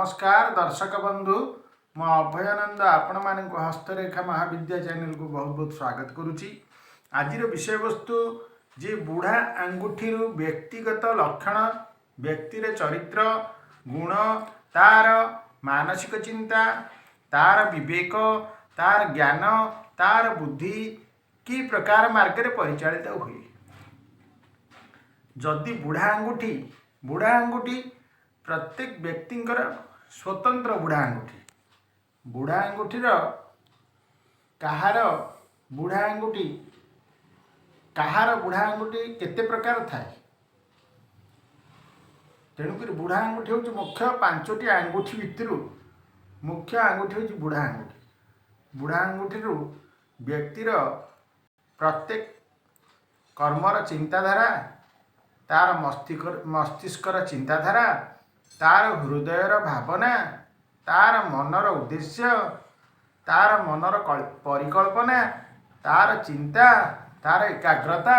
ନମସ୍କାର ଦର୍ଶକ ବନ୍ଧୁ, ମୁଁ ଅଭୟାନନ୍ଦ ଆପଣମାନଙ୍କୁ ହସ୍ତରେଖା ମହାବିଦ୍ୟା ଚ୍ୟାନେଲକୁ ବହୁତ ବହୁତ ସ୍ୱାଗତ କରୁଛି। ଆଜିର ବିଷୟବସ୍ତୁ ଯେ ବୁଢ଼ା ଆଙ୍ଗୁଠିରୁ ବ୍ୟକ୍ତିଗତ ଲକ୍ଷଣ, ବ୍ୟକ୍ତିର ଚରିତ୍ର, ଗୁଣ, ତାର ମାନସିକ ଚିନ୍ତା, ତାର ବିବେକ, ତାର ଜ୍ଞାନ, ତାର ବୁଦ୍ଧି କି ପ୍ରକାର ମାର୍ଗରେ ପରିଚାଳିତ ହୁଏ। ଯଦି ବୁଢ଼ା ଆଙ୍ଗୁଠି ପ୍ରତ୍ୟେକ ବ୍ୟକ୍ତିଙ୍କର ସ୍ୱତନ୍ତ୍ର ବୁଢ଼ା ଆଙ୍ଗୁଠିର କାହାର ବୁଢ଼ା ଆଙ୍ଗୁଠି, କାହାର ବୁଢ଼ା ଆଙ୍ଗୁଠି କେତେ ପ୍ରକାର ଥାଏ। ତେଣୁକରି ବୁଢ଼ା ଆଙ୍ଗୁଠି ହେଉଛି ମୁଖ୍ୟ। ପାଞ୍ଚଟି ଆଙ୍ଗୁଠି ଭିତରୁ ମୁଖ୍ୟ ଆଙ୍ଗୁଠି ହେଉଛି ବୁଢ଼ା ଆଙ୍ଗୁଠି। ବୁଢ଼ା ଆଙ୍ଗୁଠିରୁ ବ୍ୟକ୍ତିର ପ୍ରତ୍ୟେକ କର୍ମର ଚିନ୍ତାଧାରା, ତାର ମସ୍ତିଷ୍କର ଚିନ୍ତାଧାରା, ତାର ହୃଦୟର ଭାବନା, ତାର ମନର ଉଦ୍ଦେଶ୍ୟ, ତାର ମନର ପରିକଳ୍ପନା, ତାର ଚିନ୍ତା, ତାର ଏକାଗ୍ରତା,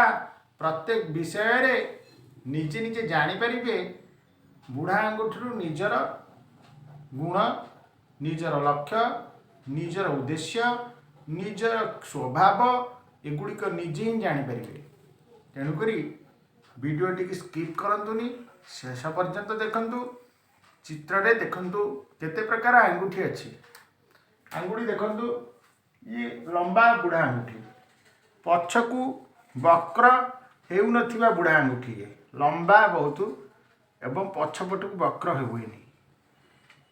ପ୍ରତ୍ୟେକ ବିଷୟରେ ନିଜେ ନିଜେ ଜାଣିପାରିବେ। ବୁଢ଼ା ଆଙ୍ଗୁଠିରୁ ନିଜର ଗୁଣ, ନିଜର ଲକ୍ଷ୍ୟ, ନିଜର ଉଦ୍ଦେଶ୍ୟ, ନିଜର ସ୍ୱଭାବ, ଏଗୁଡ଼ିକ ନିଜେ ହିଁ ଜାଣିପାରିବେ। ତେଣୁକରି ଭିଡ଼ିଓଟିକି ସ୍କିପ୍ କରନ୍ତୁନି, ଶେଷ ପର୍ଯ୍ୟନ୍ତ ଦେଖନ୍ତୁ। ଚିତ୍ରରେ ଦେଖନ୍ତୁ କେତେ ପ୍ରକାର ଆଙ୍ଗୁଠି ଅଛି। ଆଙ୍ଗୁଠି ଦେଖନ୍ତୁ, ଇଏ ଲମ୍ବା ବୁଢ଼ା ଆଙ୍ଗୁଠି, ପଛକୁ ବକ୍ର ହେଉନଥିବା ବୁଢ଼ା ଆଙ୍ଗୁଠି। ଇଏ ଲମ୍ବା ବହୁତ ଏବଂ ପଛପଟକୁ ବକ୍ର ହୁଏନି।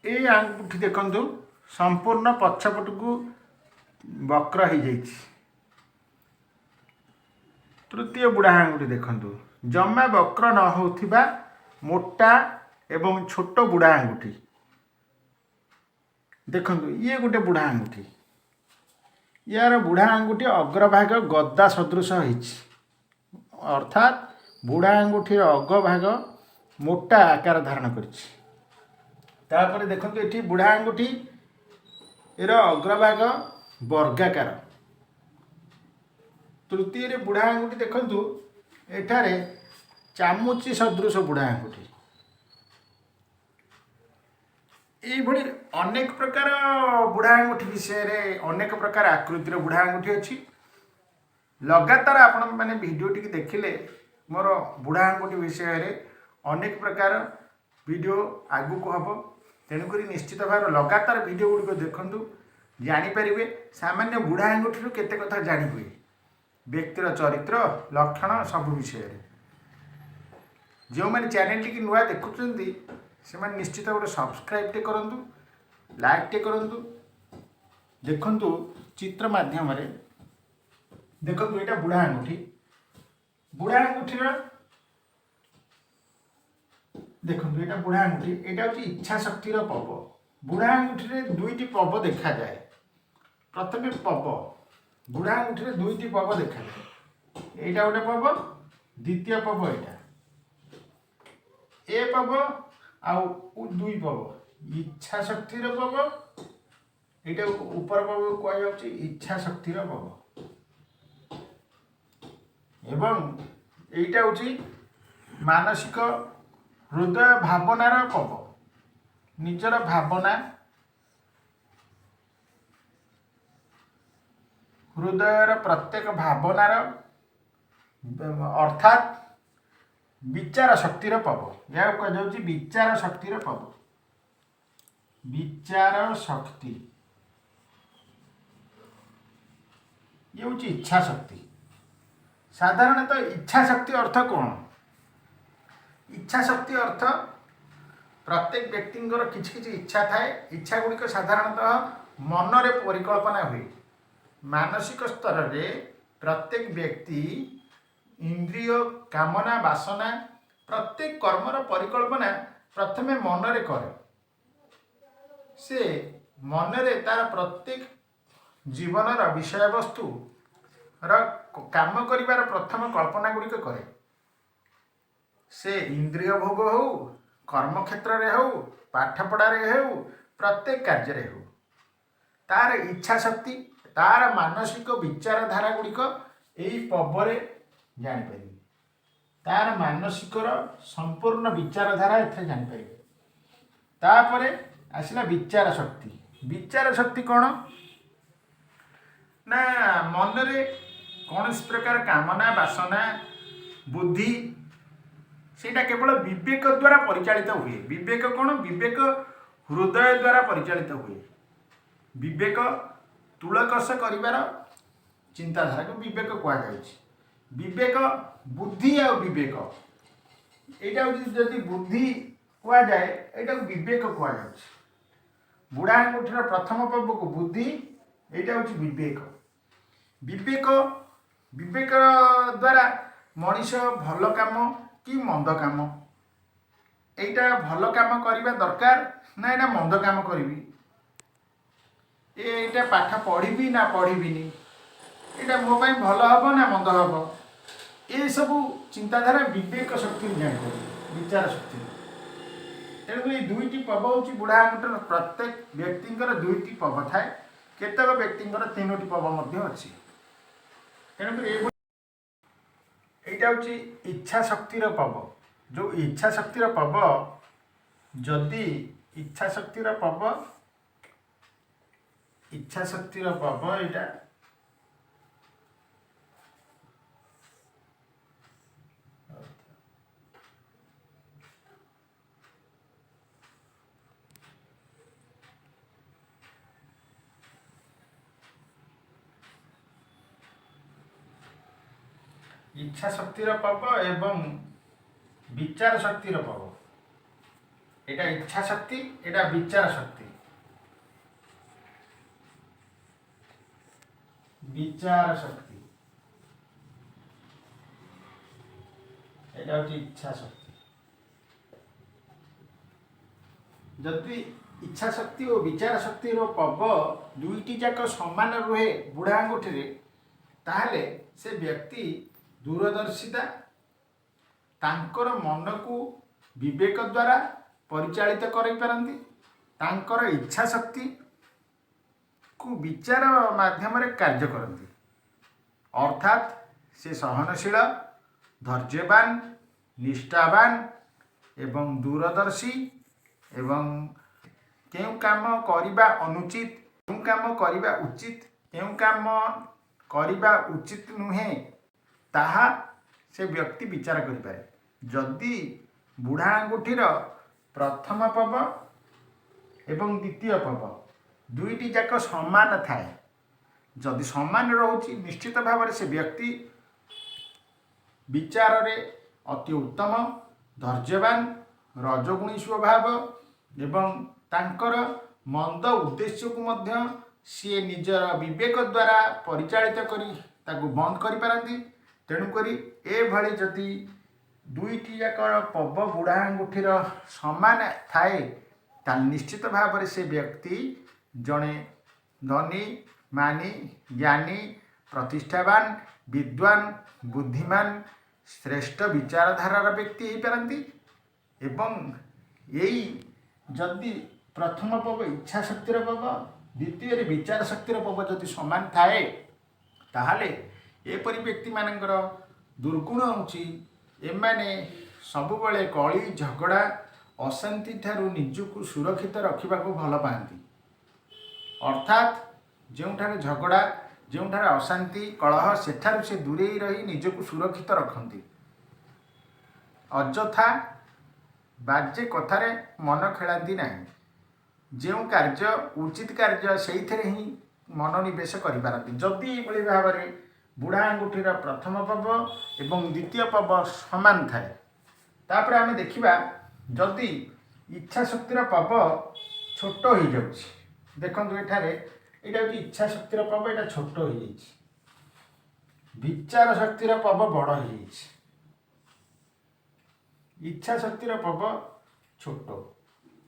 ଏଇ ଆଙ୍ଗୁଠି ଦେଖନ୍ତୁ, ସମ୍ପୂର୍ଣ୍ଣ ପଛପଟକୁ ବକ୍ର ହେଇଯାଇଛି। ତୃତୀୟ ବୁଢ଼ା ଆଙ୍ଗୁଠି ଦେଖନ୍ତୁ, ଜମା ବକ୍ର ନ ହେଉଥିବା ମୋଟା ଏବଂ ଛୋଟ ବୁଢ଼ା ଆଙ୍ଗୁଠି। ଦେଖନ୍ତୁ, ଇଏ ଗୋଟେ ବୁଢ଼ା ଆଙ୍ଗୁଠି। ୟାର ବୁଢ଼ା ଆଙ୍ଗୁଠି ଅଗ୍ରଭାଗ ଗଦା ସଦୃଶ ହେଇଛି, ଅର୍ଥାତ୍ ବୁଢ଼ା ଆଙ୍ଗୁଠିର ଅଗ୍ରଭାଗ ମୋଟା ଆକାର ଧାରଣ କରିଛି। ତାପରେ ଦେଖନ୍ତୁ, ଏଠି ବୁଢ଼ା ଆଙ୍ଗୁଠି ଏର ଅଗ୍ରଭାଗ ବର୍ଗାକାର। ତୃତୀୟରେ ବୁଢ଼ା ଆଙ୍ଗୁଠି ଦେଖନ୍ତୁ, ଏଠାରେ ଚାମୁଚି ସଦୃଶ ବୁଢ଼ା ଆଙ୍ଗୁଠି। ଏଇଭଳି ଅନେକ ପ୍ରକାର ବୁଢ଼ା ଆଙ୍ଗୁଠି ବିଷୟରେ, ଅନେକ ପ୍ରକାର ଆକୃତିର ବୁଢ଼ା ଆଙ୍ଗୁଠି ଅଛି। ଲଗାତାର ଆପଣମାନେ ଭିଡ଼ିଓଟିକି ଦେଖିଲେ ମୋର ବୁଢ଼ା ଆଙ୍ଗୁଠି ବିଷୟରେ ଅନେକ ପ୍ରକାର ଭିଡ଼ିଓ ଆଗକୁ ହେବ। ତେଣୁକରି ନିଶ୍ଚିତ ଭାବରେ ଲଗାତାର ଭିଡ଼ିଓ ଗୁଡ଼ିକ ଦେଖନ୍ତୁ, ଜାଣିପାରିବେ ସାମାନ୍ୟ ବୁଢ଼ା ଆଙ୍ଗୁଠିରୁ କେତେ କଥା ଜାଣି ହୁଏ, ବ୍ୟକ୍ତିର ଚରିତ୍ର, ଲକ୍ଷଣ ସବୁ ବିଷୟରେ। ଯେଉଁମାନେ ଚ୍ୟାନେଲଟିକି ନୂଆ ଦେଖୁଛନ୍ତି, ସେମାନେ ନିଶ୍ଚିତ ଗୋଟେ ସବସ୍କ୍ରାଇବଟେ କରନ୍ତୁ, ଲାଇକ୍ଟେ କରନ୍ତୁ। ଦେଖନ୍ତୁ, ଚିତ୍ର ମାଧ୍ୟମରେ ଦେଖନ୍ତୁ, ଏଇଟା ବୁଢ଼ା ଆଙ୍ଗୁଠି। ବୁଢ଼ା ଆଙ୍ଗୁଠିର ଦେଖନ୍ତୁ, ଏଇଟା ବୁଢ଼ା ଆଙ୍ଗୁଠି। ଏଇଟା ହେଉଛି ଇଚ୍ଛା ଶକ୍ତିର ପବ। ବୁଢ଼ା ଆଙ୍ଗୁଠିରେ ଦୁଇଟି ପବ ଦେଖାଯାଏ। ପ୍ରଥମେ ପବ, ବୁଢ଼ା ଆଙ୍ଗୁଠିରେ ଦୁଇଟି ପବ ଦେଖାଯାଏ। ଏଇଟା ଗୋଟେ ପବ, ଦ୍ୱିତୀୟ ପବ ଏଇଟା। ଏ ପବ ଆଉ ଦୁଇ ପବ ଇଚ୍ଛା ଶକ୍ତିର ପବ। ଏଇଟା ଉପର ପବ କୁହାଯାଉଛି ଇଚ୍ଛା ଶକ୍ତିର ପବ ଏବଂ ଏଇଟା ହେଉଛି ମାନସିକ ହୃଦୟ ଭାବନାର ପବ। ନିଜର ଭାବନା, ହୃଦୟର ପ୍ରତ୍ୟେକ ଭାବନାର, ଅର୍ଥାତ୍ ବିଚାର ଶକ୍ତିର ପବ। ଏହାକୁ କୁହାଯାଉଛି ବିଚାର ଶକ୍ତିର ପବ। ବିଚାର ଶକ୍ତି। ଇଏ ହେଉଛି ଇଚ୍ଛା ଶକ୍ତି। ସାଧାରଣତଃ ଇଚ୍ଛା ଶକ୍ତି ଅର୍ଥ କ'ଣ? ଇଚ୍ଛା ଶକ୍ତି ଅର୍ଥ ପ୍ରତ୍ୟେକ ବ୍ୟକ୍ତିଙ୍କର କିଛି କିଛି ଇଚ୍ଛା ଥାଏ। ଇଚ୍ଛା ଗୁଡ଼ିକ ସାଧାରଣତଃ ମନରେ ପରିକଳ୍ପନା ହୁଏ। ମାନସିକ ସ୍ତରରେ ପ୍ରତ୍ୟେକ ବ୍ୟକ୍ତି ଇନ୍ଦ୍ରିୟ, କାମନା, ବାସନା, ପ୍ରତ୍ୟେକ କର୍ମର ପରିକଳ୍ପନା ପ୍ରଥମେ ମନରେ କରେ। ସେ ମନରେ ତାର ପ୍ରତ୍ୟେକ ଜୀବନର ବିଷୟବସ୍ତୁର କାମ କରିବାର ପ୍ରଥମ କଳ୍ପନା ଗୁଡ଼ିକ କରେ। ସେ ଇନ୍ଦ୍ରିୟ ଭୋଗ ହେଉ, କର୍ମକ୍ଷେତ୍ରରେ ହେଉ, ପାଠପଢ଼ାରେ ହେଉ, ପ୍ରତ୍ୟେକ କାର୍ଯ୍ୟରେ ହେଉ, ତାର ଇଚ୍ଛା ଶକ୍ତି, ତାର ମାନସିକ ବିଚାରଧାରା ଗୁଡ଼ିକ ଏଇ ପବରେ ଜାଣିପାରିବେ। ତାର ମାନସିକର ସମ୍ପୂର୍ଣ୍ଣ ବିଚାରଧାରା ଏଥିରେ ଜାଣିପାରିବେ। ତାପରେ ଆସିଲା ବିଚାର ଶକ୍ତି। ବିଚାର ଶକ୍ତି କ'ଣ ନା, ମନରେ କୌଣସି ପ୍ରକାର କାମନା, ବାସନା, ବୁଦ୍ଧି, ସେଇଟା କେବଳ ବିବେକ ଦ୍ୱାରା ପରିଚାଳିତ ହୁଏ। ବିବେକ କ'ଣ? ବିବେକ ହୃଦୟ ଦ୍ୱାରା ପରିଚାଳିତ ହୁଏ। ବିବେକ ତୁଳକଷ କରିବାର ଚିନ୍ତାଧାରାକୁ ବିବେକ କୁହାଯାଉଛି। ବିବେକ, ବୁଦ୍ଧି ଆଉ ବିବେକ, ଏଇଟା ହେଉଛି, ଯଦି ବୁଦ୍ଧି କୁହାଯାଏ, ଏଇଟାକୁ ବିବେକ କୁହାଯାଉଛି। ବୁଢ଼ା ଆଙ୍ଗୁଠିର ପ୍ରଥମ ପର୍ବକୁ ବୁଦ୍ଧି, ଏଇଟା ହେଉଛି ବିବେକ। ବିବେକ ଦ୍ୱାରା ମଣିଷ ଭଲ କାମ କି ମନ୍ଦ କାମ, ଏଇଟା ଭଲ କାମ କରିବା ଦରକାର ନା ଏଇଟା ମନ୍ଦ କାମ କରିବି, ଏଇଟା ପାଠ ପଢ଼ିବି ନା ପଢ଼ିବିନି, ଏଇଟା ମୋ ପାଇଁ ଭଲ ହେବ ନା ମନ୍ଦ ହେବ, ଏସବୁ ଚିନ୍ତାଧାରା ବିବେକ ଶକ୍ତିରୁ ଜାଣିପାରିବେ, ବିଚାର ଶକ୍ତିରୁ। ତେଣୁକରି ଏଇ ଦୁଇଟି ପବ ହେଉଛି ବୁଢ଼ା ଆଙ୍ଗୁଠିର। ପ୍ରତ୍ୟେକ ବ୍ୟକ୍ତିଙ୍କର ଦୁଇଟି ପବ ଥାଏ, କେତେକ ବ୍ୟକ୍ତିଙ୍କର ତିନୋଟି ପବ ମଧ୍ୟ ଅଛି। ତେଣୁକରି ଏଇଭଳି ଏଇଟା ହେଉଛି ଇଚ୍ଛା ଶକ୍ତିର ପବ। ଯେଉଁ ଇଚ୍ଛା ଶକ୍ତିର ପବ, ଯଦି ଇଚ୍ଛା ଶକ୍ତିର ପବ, ଇଚ୍ଛା ଶକ୍ତିର ପବ ଏଇଟା, ଇଚ୍ଛା ଶକ୍ତିର ପବ ଏବଂ ବିଚାର ଶକ୍ତିର ପବ। ଏଇଟା ଇଚ୍ଛା ଶକ୍ତି, ଏଇଟା ବିଚାର ଶକ୍ତି। ବିଚାର ଶକ୍ତି, ଏଇଟା ହେଉଛି ଇଚ୍ଛା ଶକ୍ତି। ଯଦି ଇଚ୍ଛା ଶକ୍ତି ଓ ବିଚାର ଶକ୍ତିର ପବ ଦୁଇଟି ଯାକ ସମାନ ରୁହେ ବୁଢ଼ା ଆଙ୍ଗୁଠିରେ, ତାହେଲେ ସେ ବ୍ୟକ୍ତି ଦୂରଦର୍ଶିତା, ତାଙ୍କର ମନକୁ ବିବେକ ଦ୍ୱାରା ପରିଚାଳିତ କରିପାରନ୍ତି, ତାଙ୍କର ଇଚ୍ଛା ଶକ୍ତିକୁ ବିଚାର ମାଧ୍ୟମରେ କାର୍ଯ୍ୟ କରନ୍ତି। ଅର୍ଥାତ୍ ସେ ସହନଶୀଳ, ଧୈର୍ଯ୍ୟବାନ, ନିଷ୍ଠାବାନ ଏବଂ ଦୂରଦର୍ଶୀ ଏବଂ କେଉଁ କାମ କରିବା ଅନୁଚିତ, କେଉଁ କାମ କରିବା ଉଚିତ, କେଉଁ କାମ କରିବା ଉଚିତ ନୁହେଁ, ତାହା ସେ ବ୍ୟକ୍ତି ବିଚାର କରିପାରେ। ଯଦି ବୁଢ଼ା ଆଙ୍ଗୁଠିର ପ୍ରଥମ ପବ ଏବଂ ଦ୍ୱିତୀୟ ପବ ଦୁଇଟି ଯାକ ସମାନ ଥାଏ, ଯଦି ସମାନ ରହୁଛି, ନିଶ୍ଚିତ ଭାବରେ ସେ ବ୍ୟକ୍ତି ବିଚାରରେ ଅତି ଉତ୍ତମ, ଧୈର୍ଯ୍ୟବାନ, ରଜଗୁଣୀ ସ୍ୱଭାବ ଏବଂ ତାଙ୍କର ମନ୍ଦ ଉଦ୍ଦେଶ୍ୟକୁ ମଧ୍ୟ ସିଏ ନିଜର ବିବେକ ଦ୍ୱାରା ପରିଚାଳିତ କରି ତାକୁ ବନ୍ଦ କରିପାରନ୍ତି। ତେଣୁକରି ଏଭଳି ଯଦି ଦୁଇଟି ଯାକର ପବ ବୁଢ଼ା ଆଙ୍ଗୁଠିର ସମାନ ଥାଏ, ତାହେଲେ ନିଶ୍ଚିତ ଭାବରେ ସେ ବ୍ୟକ୍ତି ଜଣେ ଧନୀ, ମାନୀ, ଜ୍ଞାନୀ, ପ୍ରତିଷ୍ଠାବାନ, ବିଦ୍ୱାନ, ବୁଦ୍ଧିମାନ, ଶ୍ରେଷ୍ଠ ବିଚାରଧାରାର ବ୍ୟକ୍ତି ହେଇପାରନ୍ତି। ଏବଂ ଏଇ ଯଦି ପ୍ରଥମ ପବ ଇଚ୍ଛା ଶକ୍ତିର ପବ, ଦ୍ୱିତୀୟରେ ବିଚାର ଶକ୍ତିର ପବ ଯଦି ସମାନ ଥାଏ, ତାହେଲେ ଏପରି ବ୍ୟକ୍ତିମାନଙ୍କର ଦୁର୍ଗୁଣ ହେଉଛି ଏମାନେ ସବୁବେଳେ କଳି ଝଗଡ଼ା ଅଶାନ୍ତି ଠାରୁ ନିଜକୁ ସୁରକ୍ଷିତ ରଖିବାକୁ ଭଲ ପାଆନ୍ତି। ଅର୍ଥାତ୍ ଯେଉଁଠାରେ ଝଗଡ଼ା, ଯେଉଁଠାରେ ଅଶାନ୍ତି, କଳହ, ସେଠାରୁ ସେ ଦୂରେଇ ରହି ନିଜକୁ ସୁରକ୍ଷିତ ରଖନ୍ତି। ଅଯଥା ବାଜେ କଥାରେ ମନ ଖେଳାନ୍ତି ନାହିଁ। ଯେଉଁ କାର୍ଯ୍ୟ ଉଚିତ କାର୍ଯ୍ୟ, ସେଇଥିରେ ହିଁ ମନୋନିବେଶ କରିପାରନ୍ତି, ଯଦି ଏଇଭଳି ଭାବରେ ବୁଢ଼ା ଆଙ୍ଗୁଠିର ପ୍ରଥମ ପବ ଏବଂ ଦ୍ୱିତୀୟ ପବ ସମାନ ଥାଏ। ତାପରେ ଆମେ ଦେଖିବା, ଯଦି ଇଚ୍ଛା ଶକ୍ତିର ପବ ଛୋଟ ହେଇଯାଉଛି। ଦେଖନ୍ତୁ ଏଠାରେ, ଏଇଟା ହେଉଛି ଇଚ୍ଛା ଶକ୍ତିର ପବ, ଏଇଟା ଛୋଟ ହେଇଯାଇଛି। ବିଚାର ଶକ୍ତିର ପବ ବଡ଼ ହେଇଯାଇଛି। ଇଚ୍ଛା ଶକ୍ତିର ପବ ଛୋଟ,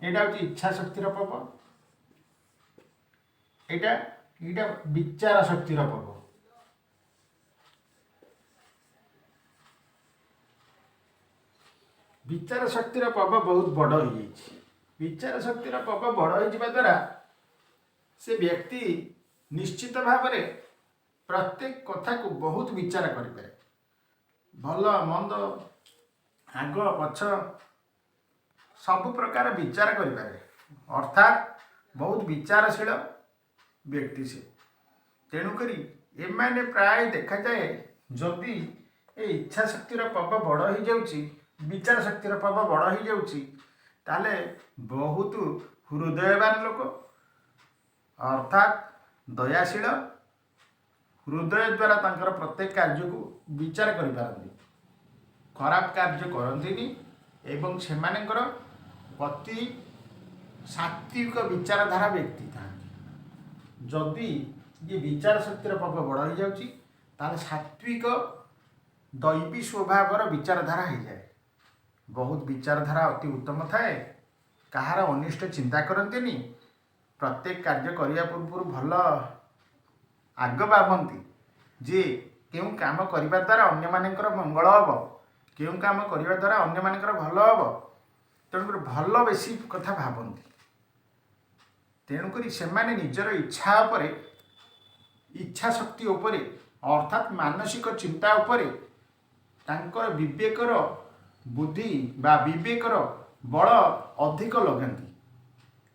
ଏଇଟା ହେଉଛି ଇଚ୍ଛା ଶକ୍ତିର ପବ, ଏଇଟା ବିଚାର ଶକ୍ତିର ପବ। ବିଚାର ଶକ୍ତିର ପବ ବହୁତ ବଡ଼ ହେଇଯାଇଛି। ବିଚାର ଶକ୍ତିର ପବ ବଡ଼ ହେଇଯିବା ଦ୍ୱାରା ସେ ବ୍ୟକ୍ତି ନିଶ୍ଚିତ ଭାବରେ ପ୍ରତ୍ୟେକ କଥାକୁ ବହୁତ ବିଚାର କରିପାରେ। ଭଲ ମନ୍ଦ, ଆଗ ପଛ ସବୁ ପ୍ରକାର ବିଚାର କରିପାରେ। ଅର୍ଥାତ୍ ବହୁତ ବିଚାରଶୀଳ ବ୍ୟକ୍ତି ସେ। ତେଣୁକରି ଏମାନେ ପ୍ରାୟ ଦେଖାଯାଏ, ଯଦି ଏ ଇଚ୍ଛା ଶକ୍ତିର ପବ ବଡ଼ ହେଇଯାଉଛି, ବିଚାର ଶକ୍ତିର ପବ ବଡ଼ ହେଇଯାଉଛି, ତାହେଲେ ବହୁତ ହୃଦୟବାନ ଲୋକ, ଅର୍ଥାତ୍ ଦୟାଶୀଳ। ହୃଦୟ ଦ୍ୱାରା ତାଙ୍କର ପ୍ରତ୍ୟେକ କାର୍ଯ୍ୟକୁ ବିଚାର କରିପାରନ୍ତି, ଖରାପ କାର୍ଯ୍ୟ କରନ୍ତିନି ଏବଂ ସେମାନଙ୍କର ଅତି ସାତ୍ତ୍ୱିକ ବିଚାରଧାରା ବ୍ୟକ୍ତି ଥାନ୍ତି। ଯଦି ଇଏ ବିଚାର ଶକ୍ତିର ପବ ବଡ଼ ହେଇଯାଉଛି, ତାହେଲେ ସାତ୍ତ୍ୱିକ ଦୈବୀ ସ୍ୱଭାବର ବିଚାରଧାରା ହେଇଯାଏ। ବହୁତ ବିଚାରଧାରା ଅତି ଉତ୍ତମ ଥାଏ। କାହାର ଅନିଷ୍ଟ ଚିନ୍ତା କରନ୍ତିନି। ପ୍ରତ୍ୟେକ କାର୍ଯ୍ୟ କରିବା ପୂର୍ବରୁ ଭଲ ଆଗ ଭାବନ୍ତି ଯେ କେଉଁ କାମ କରିବା ଦ୍ୱାରା ଅନ୍ୟମାନଙ୍କର ମଙ୍ଗଳ ହେବ, କେଉଁ କାମ କରିବା ଦ୍ୱାରା ଅନ୍ୟମାନଙ୍କର ଭଲ ହେବ। ତେଣୁକରି ଭଲ ବେଶୀ କଥା ଭାବନ୍ତି। ତେଣୁକରି ସେମାନେ ନିଜର ଇଚ୍ଛା ଉପରେ, ଇଚ୍ଛା ଶକ୍ତି ଉପରେ, ଅର୍ଥାତ୍ ମାନସିକ ଚିନ୍ତା ଉପରେ ତାଙ୍କର ବିବେକର ବୁଦ୍ଧି ବା ବିବେକର ବଳ ଅଧିକ ଲଗାନ୍ତି,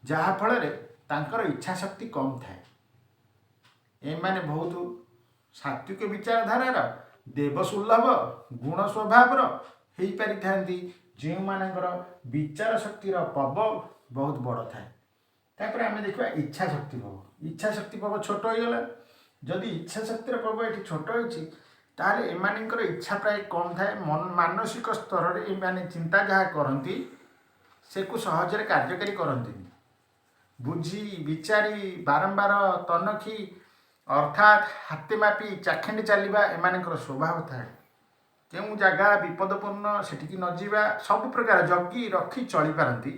ଯାହାଫଳରେ ତାଙ୍କର ଇଚ୍ଛା ଶକ୍ତି କମ୍ ଥାଏ। ଏମାନେ ବହୁତ ସାତ୍ତ୍ୱିକ ବିଚାରଧାରାର ଦେବସୁଲଭ ଗୁଣ ସ୍ୱଭାବର ହେଇପାରିଥାନ୍ତି, ଯେଉଁମାନଙ୍କର ବିଚାର ଶକ୍ତିର ପବ ବହୁତ ବଡ଼ ଥାଏ। ତାପରେ ଆମେ ଦେଖିବା ଇଚ୍ଛା ଶକ୍ତି ପବ। ଇଚ୍ଛା ଶକ୍ତି ପବ ଛୋଟ ହେଇଗଲା। ଯଦି ଇଚ୍ଛା ଶକ୍ତିର ପବ ଏଠି ଛୋଟ ହେଇଛି, ତାହେଲେ ଏମାନଙ୍କର ଇଚ୍ଛା ପ୍ରାୟ କମ୍ ଥାଏ। ମାନସିକ ସ୍ତରରେ ଏମାନେ ଚିନ୍ତା ଯାହା କରନ୍ତି, ସେକୁ ସହଜରେ କାର୍ଯ୍ୟକାରୀ କରନ୍ତିନି। ବୁଝି ବିଚାରି, ବାରମ୍ବାର ତନଖି, ଅର୍ଥାତ୍ ହାତେ ମାପି ଚାଖେଣ୍ଡେ ଚାଲିବା ଏମାନଙ୍କର ସ୍ୱଭାବ ଥାଏ। କେଉଁ ଜାଗା ବିପଦପୂର୍ଣ୍ଣ, ସେଠିକି ନ ଯିବା, ସବୁ ପ୍ରକାର ଜଗି ରଖି ଚଳିପାରନ୍ତି।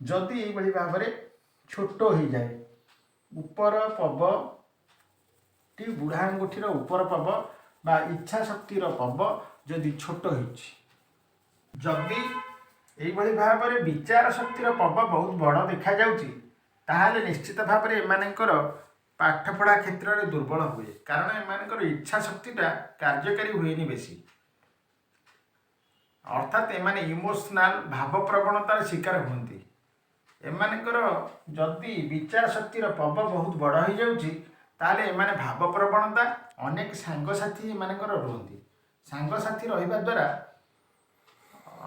ଯଦି ଏଇଭଳି ଭାବରେ ଛୋଟ ହେଇଯାଏ ଉପର ପବଟି, ବୁଢ଼ା ଆଙ୍ଗୁଠିର ଉପର ପବ ବା ଇଚ୍ଛା ଶକ୍ତିର ପବ ଯଦି ଛୋଟ ହେଇଛି, ଯଦି ଏଇଭଳି ଭାବରେ ବିଚାର ଶକ୍ତିର ପବ ବହୁତ ବଡ଼ ଦେଖାଯାଉଛି, ତାହେଲେ ନିଶ୍ଚିତ ଭାବରେ ଏମାନଙ୍କର ପାଠପଢ଼ା କ୍ଷେତ୍ରରେ ଦୁର୍ବଳ ହୁଏ। କାରଣ ଏମାନଙ୍କର ଇଚ୍ଛା ଶକ୍ତିଟା କାର୍ଯ୍ୟକାରୀ ହୁଏନି ବେଶୀ। ଅର୍ଥାତ୍ ଏମାନେ ଇମୋସନାଲ, ଭାବପ୍ରବଣତାର ଶିକାର ହୁଅନ୍ତି। ଏମାନଙ୍କର ଯଦି ବିଚାର ଶକ୍ତିର ପବ ବହୁତ ବଡ଼ ହେଇଯାଉଛି, ତାହେଲେ ଏମାନେ ଭାବପ୍ରବଣତା, ଅନେକ ସାଙ୍ଗସାଥି ଏମାନଙ୍କର ରୁହନ୍ତି। ସାଙ୍ଗସାଥି ରହିବା ଦ୍ୱାରା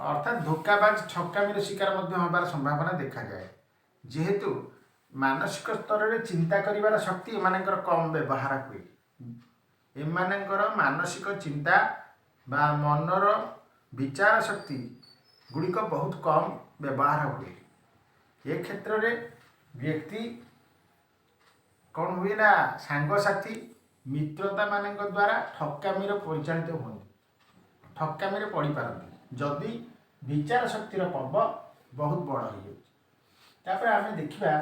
ଅର୍ଥାତ୍ ଧୋକାବାଜ, ଠକାମିର ଶିକାର ମଧ୍ୟ ହେବାର ସମ୍ଭାବନା ଦେଖାଯାଏ। ଯେହେତୁ ମାନସିକ ସ୍ତରରେ ଚିନ୍ତା କରିବାର ଶକ୍ତି ଏମାନଙ୍କର କମ୍ ବ୍ୟବହାର ହୁଏ। ଏମାନଙ୍କର ମାନସିକ ଚିନ୍ତା ବା ମନର ବିଚାର ଶକ୍ତି ଗୁଡ଼ିକ ବହୁତ କମ୍ ବ୍ୟବହାର ହୁଏ। ଏ କ୍ଷେତ୍ରରେ ବ୍ୟକ୍ତି କ'ଣ ହୁଏ ନା, ସାଙ୍ଗସାଥି ମିତ୍ରତାମାନଙ୍କ ଦ୍ୱାରା ଠକାମିର ପରିଚାଳିତ ହୁଅନ୍ତି, ଠକାମିରେ ପଡ଼ିପାରନ୍ତି, ଯଦି ବିଚାର ଶକ୍ତିର ପବ ବହୁତ ବଡ଼ ହେଇଯାଉଛି। ତାପରେ ଆମେ ଦେଖିବା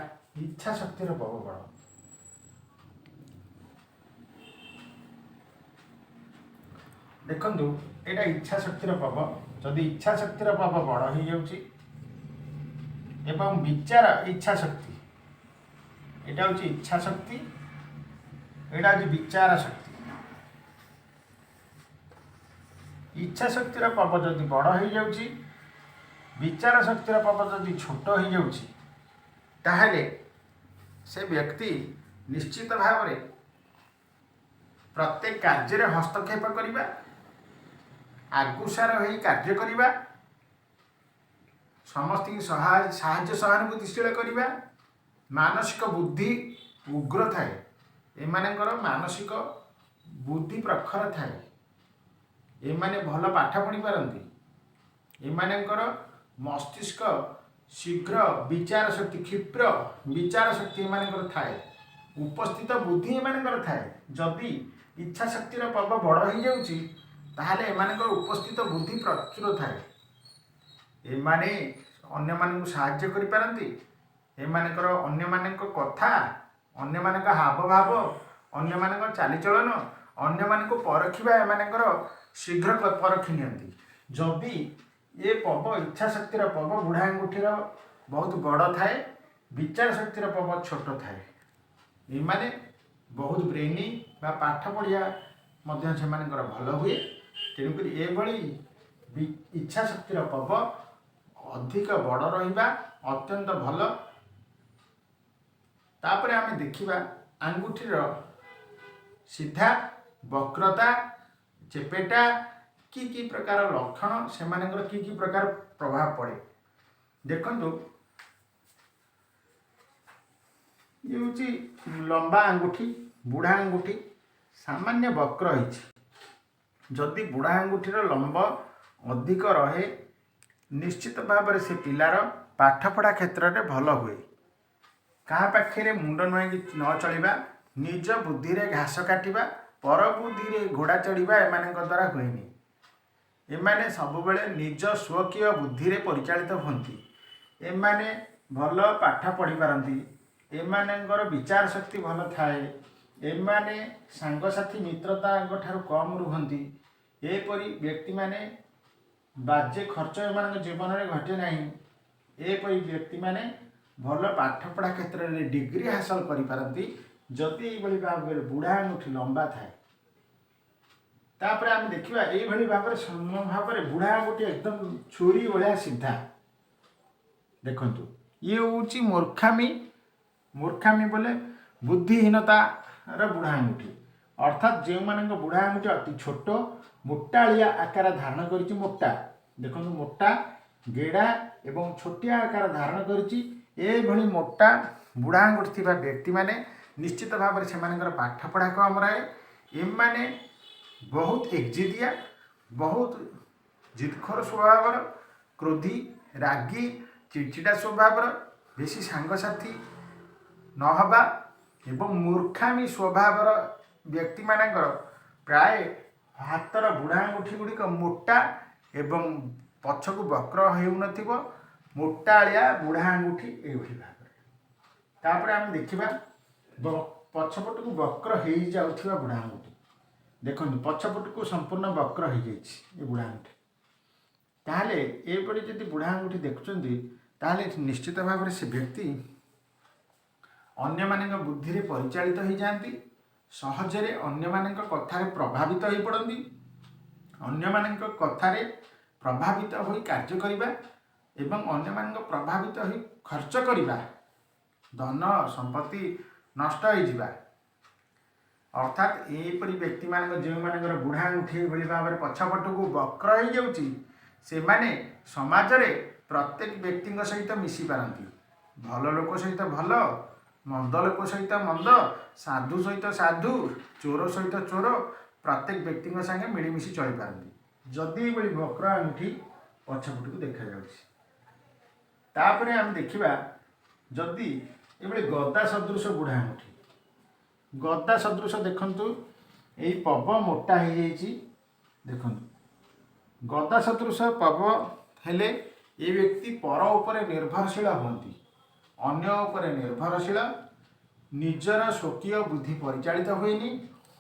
ଇଚ୍ଛା ଶକ୍ତିର ପବ ବଡ଼। ଦେଖନ୍ତୁ, ଏଇଟା ଇଚ୍ଛା ଶକ୍ତିର ପବ। ଯଦି ଇଚ୍ଛା ଶକ୍ତିର ପବ ବଡ଼ ହେଇଯାଉଛି ଏବଂ ବିଚାର ଇଚ୍ଛା ଶକ୍ତି, ଏଇଟା ହେଉଛି ଇଚ୍ଛା ଶକ୍ତି, ଏଇଟା ହେଉଛି ବିଚାର ଶକ୍ତି। ଇଚ୍ଛା ଶକ୍ତିର ପବ ଯଦି ବଡ଼ ହେଇଯାଉଛି, ବିଚାର ଶକ୍ତିର ପବ ଯଦି ଛୋଟ ହେଇଯାଉଛି, ତାହେଲେ ସେ ବ୍ୟକ୍ତି ନିଶ୍ଚିତ ଭାବରେ ପ୍ରତ୍ୟେକ କାର୍ଯ୍ୟରେ ହସ୍ତକ୍ଷେପ କରିବା, ଆଗୁସାର ହୋଇ କାର୍ଯ୍ୟ କରିବା, ସମସ୍ତଙ୍କୁ ସାହାଯ୍ୟ ସହାନୁଭୂତିଶୀଳ କରିବା। ମାନସିକ ବୁଦ୍ଧି ଉଗ୍ର ଥାଏ। ଏମାନଙ୍କର ମାନସିକ ବୁଦ୍ଧି ପ୍ରଖର ଥାଏ। ଏମାନେ ଭଲ ପାଠ ପଢ଼ିପାରନ୍ତି। ଏମାନଙ୍କର ମସ୍ତିଷ୍କ ଶୀଘ୍ର ବିଚାର ଶକ୍ତି, କ୍ଷିପ୍ର ବିଚାର ଶକ୍ତି ଏମାନଙ୍କର ଥାଏ। ଉପସ୍ଥିତ ବୁଦ୍ଧି ଏମାନଙ୍କର ଥାଏ। ଯଦି ଇଚ୍ଛା ଶକ୍ତିର ପବ ବଡ଼ ହେଇଯାଉଛି, ତାହେଲେ ଏମାନଙ୍କର ଉପସ୍ଥିତ ବୁଦ୍ଧି ପ୍ରଚୁର ଥାଏ। ଏମାନେ ଅନ୍ୟମାନଙ୍କୁ ସାହାଯ୍ୟ କରିପାରନ୍ତି। ଏମାନଙ୍କର ଅନ୍ୟମାନଙ୍କ କଥା, ଅନ୍ୟମାନଙ୍କ ହାବଭାବ, ଅନ୍ୟମାନଙ୍କ ଚାଲିଚଳନ, ଅନ୍ୟମାନଙ୍କୁ ପରଖିବା ଏମାନଙ୍କର ଶୀଘ୍ର ପରଖି ନିଅନ୍ତି। ଯଦି ଏ ପବ, ଇଚ୍ଛା ଶକ୍ତିର ପବ ବୁଢ଼ା ଆଙ୍ଗୁଠିର ବହୁତ ବଡ଼ ଥାଏ, ବିଚାର ଶକ୍ତିର ପବ ଛୋଟ ଥାଏ, ଏମାନେ ବହୁତ ବ୍ରେନି ବା ପାଠ ପଢ଼ିବା ମଧ୍ୟ ସେମାନଙ୍କର ଭଲ ହୁଏ। ତେଣୁକରି ଏଭଳି ଇଚ୍ଛା ଶକ୍ତିର ପବ ଅଧିକ ବଡ଼ ରହିବା ଅତ୍ୟନ୍ତ ଭଲ। ତାପରେ ଆମେ ଦେଖିବା ଆଙ୍ଗୁଠିର ସିଧା, ବକ୍ରତା, ଚେପେଟା, କି କି ପ୍ରକାର ଲକ୍ଷଣ, ସେମାନଙ୍କର କି କି ପ୍ରକାର ପ୍ରଭାବ ପଡ଼େ। ଦେଖନ୍ତୁ, ଇଏ ହେଉଛି ଲମ୍ବା ଆଙ୍ଗୁଠି, ବୁଢ଼ା ଆଙ୍ଗୁଠି ସାମାନ୍ୟ ବକ୍ର ହେଇଛି। ଯଦି ବୁଢ଼ା ଆଙ୍ଗୁଠିର ଲମ୍ବ ଅଧିକ ରହେ, ନିଶ୍ଚିତ ଭାବରେ ସେ ପିଲାର ପାଠପଢ଼ା କ୍ଷେତ୍ରରେ ଭଲ ହୁଏ। କାହା ପାଖରେ ମୁଣ୍ଡ ନୁଆଁଇକି ନ ଚଳିବା, ନିଜ ବୁଦ୍ଧିରେ ଘାସ କାଟିବା, ପର ବୁଦ୍ଧିରେ ଘୋଡ଼ା ଚଢ଼ିବା ଏମାନଙ୍କ ଦ୍ୱାରା ହୁଏନି। ଏମାନେ ସବୁବେଳେ ନିଜ ସ୍ୱକୀୟ ବୁଦ୍ଧିରେ ପରିଚାଳିତ ହୁଅନ୍ତି। ଏମାନେ ଭଲ ପାଠ ପଢ଼ିପାରନ୍ତି। ଏମାନଙ୍କର ବିଚାର ଶକ୍ତି ଭଲ ଥାଏ। ଏମାନେ ସାଙ୍ଗସାଥି ମିତ୍ରତାଙ୍କ ଠାରୁ କମ୍ ରୁହନ୍ତି। ଏପରି ବ୍ୟକ୍ତିମାନେ ବାଜେ ଖର୍ଚ୍ଚ ଏମାନଙ୍କ ଜୀବନରେ ଘଟେ ନାହିଁ। ଏପରି ବ୍ୟକ୍ତିମାନେ ଭଲ ପାଠପଢ଼ା କ୍ଷେତ୍ରରେ ଡିଗ୍ରୀ ହାସଲ କରିପାରନ୍ତି, ଯଦି ଏଇଭଳି ଭାବରେ ବୁଢ଼ା ଆଙ୍ଗୁଠି ଲମ୍ବା ଥାଏ। ତାପରେ ଆମେ ଦେଖିବା ଏଇଭଳି ଭାବରେ ସମ ଭାବରେ ବୁଢ଼ା ଆଙ୍ଗୁଠି ଏକଦମ ଛୁରୀ ଭଳିଆ ସିଧା। ଦେଖନ୍ତୁ, ଇଏ ହେଉଛି ମୂର୍ଖାମି। ମୂର୍ଖାମି ବୋଲେ ବୁଦ୍ଧିହୀନତାର ବୁଢ଼ା ଆଙ୍ଗୁଠି। ଅର୍ଥାତ୍ ଯେଉଁମାନଙ୍କ ବୁଢ଼ା ଆଙ୍ଗୁଠି ଅତି ଛୋଟ, ମୋଟାଳିଆ ଆକାର ଧାରଣ କରିଛି, ମୋଟା, ଦେଖନ୍ତୁ, ମୋଟା, ଗେଡ଼ା ଏବଂ ଛୋଟିଆ ଆକାର ଧାରଣ କରିଛି, ଏଭଳି ମୋଟା ବୁଢ଼ା ଆଙ୍ଗୁଠି ଥିବା ବ୍ୟକ୍ତିମାନେ ନିଶ୍ଚିତ ଭାବରେ ସେମାନଙ୍କର ପାଠପଢ଼ା କମ୍ ରହେ। ଏମାନେ ବହୁତ ଏକଜିଦିଆ, ବହୁତ ଜିଦଖୋର ସ୍ୱଭାବର, କ୍ରୋଧୀ, ରାଗି, ଚିଡ଼ଚିଡ଼ା ସ୍ୱଭାବର, ବେଶୀ ସାଙ୍ଗସାଥି ନହେବା ଏବଂ ମୂର୍ଖାମି ସ୍ୱଭାବର ବ୍ୟକ୍ତିମାନଙ୍କର ପ୍ରାୟ ହାତର ବୁଢ଼ା ଆଙ୍ଗୁଠି ଗୁଡ଼ିକ ମୋଟା ଏବଂ ପଛକୁ ବକ୍ର ହେଉନଥିବ, ମୋଟାଳିଆ ବୁଢ଼ା ଆଙ୍ଗୁଠି ଏଇଭଳି ଭାବରେ। ତାପରେ ଆମେ ଦେଖିବା ପଛପଟକୁ ବକ୍ର ହେଇଯାଉଥିବା ବୁଢ଼ା ଆଙ୍ଗୁଠି। ଦେଖନ୍ତୁ, ପଛପଟକୁ ସମ୍ପୂର୍ଣ୍ଣ ବକ୍ର ହେଇଯାଇଛି ଏ ବୁଢ଼ା ଆଙ୍ଗୁଠି। ତାହେଲେ ଏପରି ଯଦି ବୁଢ଼ା ଆଙ୍ଗୁଠି ଦେଖୁଛନ୍ତି, ତାହେଲେ ନିଶ୍ଚିତ ଭାବରେ ସେ ବ୍ୟକ୍ତି ଅନ୍ୟମାନଙ୍କ ବୁଦ୍ଧିରେ ପରିଚାଳିତ ହେଇଯାଆନ୍ତି, ସହଜରେ ଅନ୍ୟମାନଙ୍କ କଥାରେ ପ୍ରଭାବିତ ହୋଇପଡ଼ନ୍ତି। ଅନ୍ୟମାନଙ୍କ କଥାରେ ପ୍ରଭାବିତ ହୋଇ କାର୍ଯ୍ୟ କରିବା ଏବଂ ଅନ୍ୟମାନଙ୍କ ପ୍ରଭାବିତ ହୋଇ ଖର୍ଚ୍ଚ କରିବା, ଧନ ସମ୍ପତ୍ତି ନଷ୍ଟ ହେଇଯିବା। ଅର୍ଥାତ୍ ଏହିପରି ବ୍ୟକ୍ତିମାନଙ୍କ, ଯେଉଁମାନଙ୍କର ବୁଢ଼ା ଆଙ୍ଗୁଠି ଏଭଳି ଭାବରେ ପଛପଟକୁ ବକ୍ର ହେଇଯାଉଛି, ସେମାନେ ସମାଜରେ ପ୍ରତ୍ୟେକ ବ୍ୟକ୍ତିଙ୍କ ସହିତ ମିଶି ପାରନ୍ତି। ଭଲ ଲୋକ ସହିତ ଭଲ, ମନ୍ଦ ଲୋକ ସହିତ ମନ୍ଦ, ସାଧୁ ସହିତ ସାଧୁ, ଚୋର ସହିତ ଚୋର, ପ୍ରତ୍ୟେକ ବ୍ୟକ୍ତିଙ୍କ ସାଙ୍ଗେ ମିଳିମିଶି ଚଳିପାରନ୍ତି, ଯଦି ଏଇଭଳି ବକ୍ର ଆଙ୍ଗୁଠି ପଛପଟକୁ ଦେଖାଯାଉଛି। ତାପରେ ଆମେ ଦେଖିବା ଯଦି ଏଭଳି ଗଦା ସଦୃଶ ବୁଢ଼ା ଆଙ୍ଗୁଠି। ଗଦା ସଦୃଶ, ଦେଖନ୍ତୁ, ଏଇ ପବ ମୋଟା ହେଇଯାଇଛି। ଦେଖନ୍ତୁ, ଗଦା ସଦୃଶ ପବ ହେଲେ ଏ ବ୍ୟକ୍ତି ପର ଉପରେ ନିର୍ଭରଶୀଳ ହୁଅନ୍ତି। ଅନ୍ୟ ଉପରେ ନିର୍ଭରଶୀଳ, ନିଜର ସ୍ୱକୀୟ ବୁଦ୍ଧି ପରିଚାଳିତ ହୁଏନି,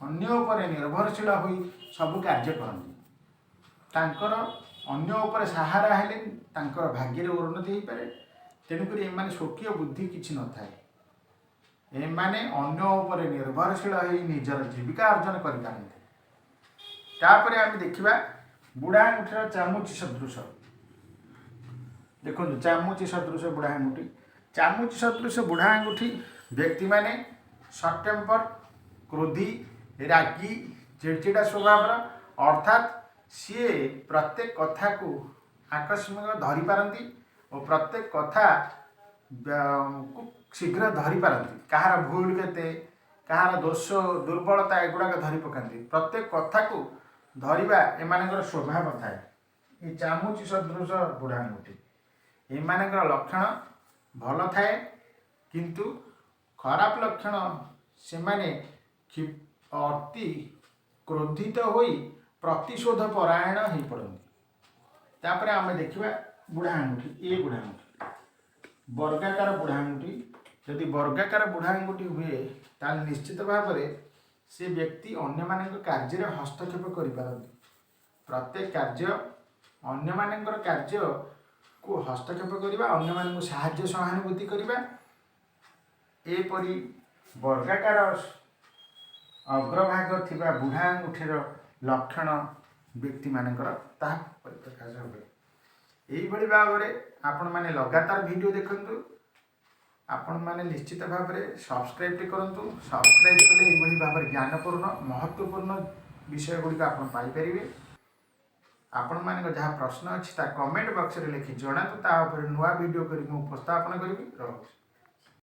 ଅନ୍ୟ ଉପରେ ନିର୍ଭରଶୀଳ ହୋଇ ସବୁ କାର୍ଯ୍ୟ କରନ୍ତି। ତାଙ୍କର ଅନ୍ୟ ଉପରେ ସାହାରା ହେଲେ ତାଙ୍କର ଭାଗ୍ୟରେ ଉନ୍ନତି ହେଇପାରେ। ତେଣୁକରି ଏମାନେ ସ୍ୱକୀୟ ବୁଦ୍ଧି କିଛି ନଥାଏ। ଏମାନେ ଅନ୍ୟ ଉପରେ ନିର୍ଭରଶୀଳ ହୋଇ ନିଜର ଜୀବିକା ଅର୍ଜନ କରିପାରନ୍ତି। ତାପରେ ଆମେ ଦେଖିବା ବୁଢ଼ା ଆଙ୍ଗୁଠିର ଚାମୁଚି ସଦୃଶ। ଦେଖନ୍ତୁ, ଚାମୁଚି ସଦୃଶ ବୁଢ଼ା ଆଙ୍ଗୁଠି। ଚାମୁଚି ସଦୃଶ ବୁଢ଼ା ଆଙ୍ଗୁଠି ବ୍ୟକ୍ତିମାନେ ସର୍ଟ ଟେମ୍ପର, କ୍ରୋଧୀ, ରାଗି, ଚିଡ଼ଚିଡ଼ା ସ୍ୱଭାବର। ଅର୍ଥାତ୍ ସିଏ ପ୍ରତ୍ୟେକ କଥାକୁ ଆକସ୍ମିକ ଧରିପାରନ୍ତି ଓ ପ୍ରତ୍ୟେକ କଥା କୁ ଶୀଘ୍ର ଧରିପାରନ୍ତି। କାହାର ଭୁଲ କେତେ, କାହାର ଦୋଷ ଦୁର୍ବଳତା, ଏଗୁଡ଼ାକ ଧରି ପକାନ୍ତି। ପ୍ରତ୍ୟେକ କଥାକୁ ଧରିବା ଏମାନଙ୍କର ସ୍ୱଭାବ ଥାଏ। ଏ ଚାମୁଚି ସଦୃଶ ବୁଢ଼ା ଆଙ୍ଗୁଠି, ଏମାନଙ୍କର ଲକ୍ଷଣ ଭଲ ଥାଏ, କିନ୍ତୁ ଖରାପ ଲକ୍ଷଣ ସେମାନେ ଅତି କ୍ରୋଧିତ ହୋଇ ପ୍ରତିଶୋଧ ପରାୟଣ ହୋଇପଡ଼ନ୍ତି। ତାପରେ ଆମେ ଦେଖିବା ବୁଢ଼ା ଆଙ୍ଗୁଠି। ଏ ବୁଢ଼ା ଆଙ୍ଗୁଠି ବର୍ଗାକାର ବୁଢ଼ା ଆଙ୍ଗୁଠି। ଯଦି ବର୍ଗାକାର ବୁଢ଼ା ଆଙ୍ଗୁଠି ହୁଏ, ତାହେଲେ ନିଶ୍ଚିତ ଭାବରେ ସେ ବ୍ୟକ୍ତି ଅନ୍ୟମାନଙ୍କ କାର୍ଯ୍ୟରେ ହସ୍ତକ୍ଷେପ କରିପାରନ୍ତି। ପ୍ରତ୍ୟେକ କାର୍ଯ୍ୟ, ଅନ୍ୟମାନଙ୍କର କାର୍ଯ୍ୟକୁ ହସ୍ତକ୍ଷେପ କରିବା, ଅନ୍ୟମାନଙ୍କୁ ସାହାଯ୍ୟ ସହାନୁଭୂତି କରିବା, ଏପରି ବର୍ଗାକାର ଅଗ୍ରଭାଗ ଥିବା ବୁଢ଼ା ଆଙ୍ଗୁଠିର ଲକ୍ଷଣ ବ୍ୟକ୍ତିମାନଙ୍କର ତାହା ପରିପ୍ରକାଶ ହୁଏ। ଏଇଭଳି ଭାବରେ ଆପଣମାନେ ଲଗାତାର ଭିଡ଼ିଓ ଦେଖନ୍ତୁ। ଆପଣମାନେ ନିଶ୍ଚିତ ଭାବରେ ସବସ୍କ୍ରାଇବ୍ଟି କରନ୍ତୁ। ସବସ୍କ୍ରାଇବ୍ କଲେ ଏଇଭଳି ଭାବରେ ଜ୍ଞାନପୂର୍ଣ୍ଣ, ମହତ୍ତ୍ୱପୂର୍ଣ୍ଣ ବିଷୟ ଗୁଡ଼ିକ ଆପଣ ପାଇପାରିବେ। ଆପଣମାନଙ୍କ ଯାହା ପ୍ରଶ୍ନ ଅଛି, ତା କମେଣ୍ଟ ବକ୍ସରେ ଲେଖି ଜଣାନ୍ତୁ। ତା ଉପରେ ନୂଆ ଭିଡ଼ିଓ କରି ମୁଁ ଉପସ୍ଥାପନ କରିବି। ରହୁଛି।